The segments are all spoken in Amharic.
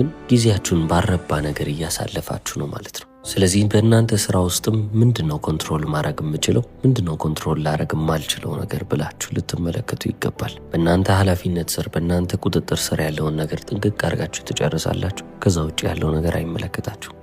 ግን ጊዜያችሁን ባልረባ ነገር እያሳለፋችሁ ነው ማለት ነው። ስለዚህ በእናንተ ስራ ውስጥም ምንድን ነው control ማድረግ የምችለው፣ ምንድን ነው control ላረግ የማልችለው ነገር ብላችሁ ልትመለከቱ ይገባል። በእናንተ ኃላፊነት ስር፣ በእናንተ ቁጥጥር ስር ያለውን ነገር ጥንቅቅ አድርጋችሁ ትጨርሳላችሁ። ከዛ ውጭ ያለው ነገር አይመለከታችሁም።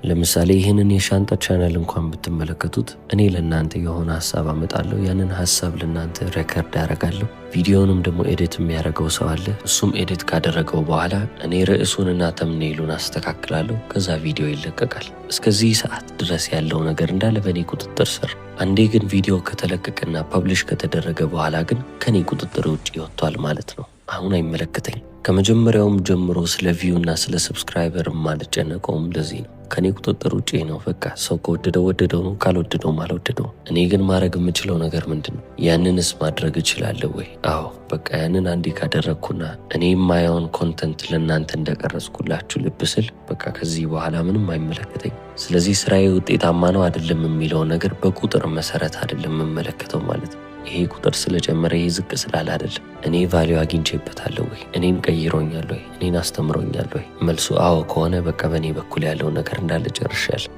ለምሳሌ ይህንን የሻንጣ ቻናል እንኳን ብትመለከቱት እኔ ለእናንተ የሆነ ሀሳብ አመጣለሁ። ያንን ሀሳብ ለእናንተ record አደርጋለሁ። ቪዲዮንም ደግሞ edit የሚያደርገው ሰው አለ። እሱም edit ካደረገው በኋላ እኔ ርዕሱንና thumbnail ኡን አስተካክላለሁ። ከዛ ቪዲዮ ይለቀቃል። እስከዚህ ሰዓት ድረስ ያለው ነገር እንዳለ በእኔ ቁጥጥር ስር። አንዴ ግን ቪዲዮ ከተለቀቀና publish ከተደረገ በኋላ ግን ከኔ ቁጥጥር ውጭ ወጥቷል ማለት ነው። አሁን አይመለከተኝም። ከመጀመሪያውም ጀምሮ ስለ view እና ስለ subscriber የማልጨነቀውም ለዚህ ነው። ከኔ ቁጥጥር ውጭ ነው። በቃ ሰው ከወደደው ወደደው ነው፣ ካልወደደውም አልወደደውም። እኔ ግን ማድረግ የምችለው ነገር ምንድን ነው? ያንንስ ማድረግ እችላለሁ ወይ? አዎ፣ በቃ ያንን አንዴ ካደረግኩና እኔ የማየውን content ለእናንተ እንደቀረጽኩላችሁ ልብ ስል በቃ ከዚህ በኋላ ምንም አይመለከተኝም። ስለዚህ ስራዬ ውጤታማ ነው አይደለም የሚለውን ነገር በቁጥር መሰረት አይደለም የምመለከተው ማለት ነው። ይሄ ቁጥር ስለጨመረ፣ ይሄ ዝቅ ስላለ አይደለም። እኔ value አግኝቼበታለሁ ወይ? እኔን ቀይሮኛል ወይ? እኔን አስተምሮኛል ወይ? መልሱ አዎ ከሆነ በቃ በእኔ በኩል ያለውን ነገር እንዳለ ጨርሻለሁ።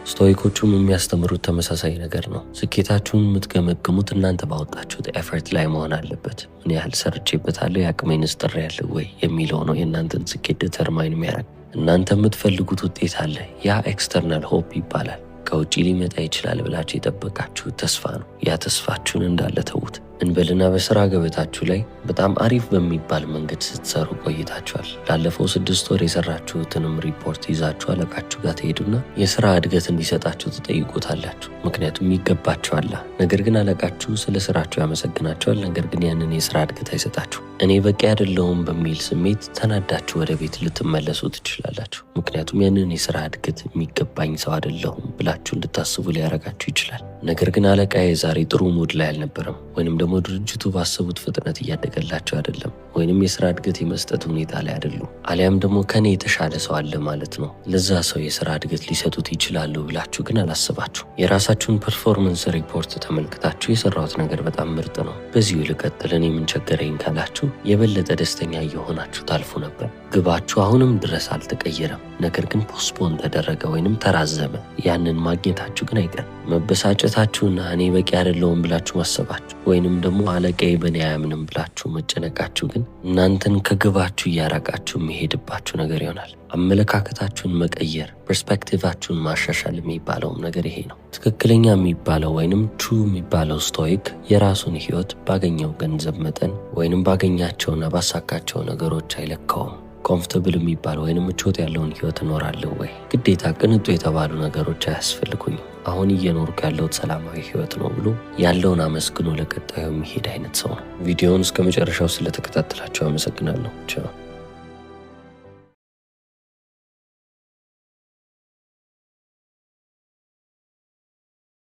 ስቶይኮቹም የሚያስተምሩት ተመሳሳይ ነገር ነው። ስኬታችሁን የምትገመግሙት እናንተ ባወጣችሁት effort ላይ መሆን አለበት። ምን ያህል ሰርቼበታለሁ፣ የአቅሜንስ ጥሬያለሁ ወይ የሚለው ነው የእናንተን ስኬት determine የሚያደርግ። እናንተ የምትፈልጉት ውጤት አለ። ያ external hope ይባላል። ከውጭ ሊመጣ ይችላል ብላችሁ የጠበቃችሁት ተስፋ ነው። ያ ተስፋችሁን እንዳለ ተዉት። እንበልና በስራ ገበታችሁ ላይ በጣም አሪፍ በሚባል መንገድ ስትሰሩ ቆይታችኋል። ላለፈው 6 ወር የሰራችሁትንም ሪፖርት ይዛችሁ አለቃችሁ ጋር ትሄዱና የስራ እድገት እንዲሰጣችሁ ትጠይቁታላችሁ። ምክንያቱም ይገባችኋላ። ነገር ግን አለቃችሁ ስለ ስራችሁ ያመሰግናችኋል። ነገር ግን ያንን የስራ እድገት አይሰጣችሁም። እኔ በቂ አይደለሁም በሚል ስሜት ተናዳችሁ ወደ ቤት ልትመለሱ ትችላላችሁ። ምክንያቱም ያንን የስራ እድገት የሚገባኝ ሰው አይደለሁም ብላችሁ እንድታስቡ ሊያረጋችሁ ይችላል። ነገር ግን አለቃዬ ዛሬ ጥሩ mood ላይ አልነበረም፣ ወይንም ደግሞ ድርጅቱ ባሰቡት ፍጥነት እያደገላቸው አይደለም፣ ወይንም የስራ እድገት የመስጠት ሁኔታ ላይ አይደሉም፣ አሊያም ደግሞ ከኔ የተሻለ ሰው አለ ማለት ነው፣ ለዛ ሰው የስራ እድገት ሊሰጡት ይችላሉ ብላችሁ ግን አላሰባችሁም። የራሳችሁን performance report ተመልክታችሁ የሰራሁት ነገር በጣም ምርጥ ነው፣ በዚሁ ልቀጥል፣ እኔ ምን ቸገረኝ ካላችሁ የበለጠ ደስተኛ እየሆናችሁ ታልፉ ነበር። ግባችሁ አሁንም ድረስ አልተቀየረም፣ ነገር ግን postpone ተደረገ ወይንም ተራዘመ። ያንን ማግኘታችሁ ግን አይቀርም። መበሳጨታችሁና እኔ በቂ አይደለሁም ብላችሁ ማሰባችሁ ወይንም ደግሞ አለቃዬ በእኔ አያምንም ብላችሁ መጨነቃችሁ ግን እናንተን ከግባችሁ እያራቃችሁ የሚሄድባችሁ ነገር ይሆናል። አመለካከታችሁን መቀየር፣ perspective ኣችሁን ማሻሻል የሚባለውም ነገር ይሄ ነው። ትክክለኛ የሚባለው ወይንም true የሚባለው stoic የራሱን ህይወት ባገኘው ገንዘብ መጠን ወይንም ባገኛቸውና ባሳካቸው ነገሮች አይለካውም። Comfortable የሚባል ወይንም ምቾት ያለውን ህይወት እኖራለሁ ወይ? ግዴታ ቅንጡ የተባሉ ነገሮች አያስፈልጉኝም። አሁን እየኖርኩ ያለሁት ሰላማዊ ህይወት ነው ብሎ ያለውን አመስግኖ ለቀጣዩ የሚሄድ አይነት ሰው ነው። ቪዲዮውን እስከ መጨረሻው ስለተከታተላችሁ አመሰግናለሁ። ቻው።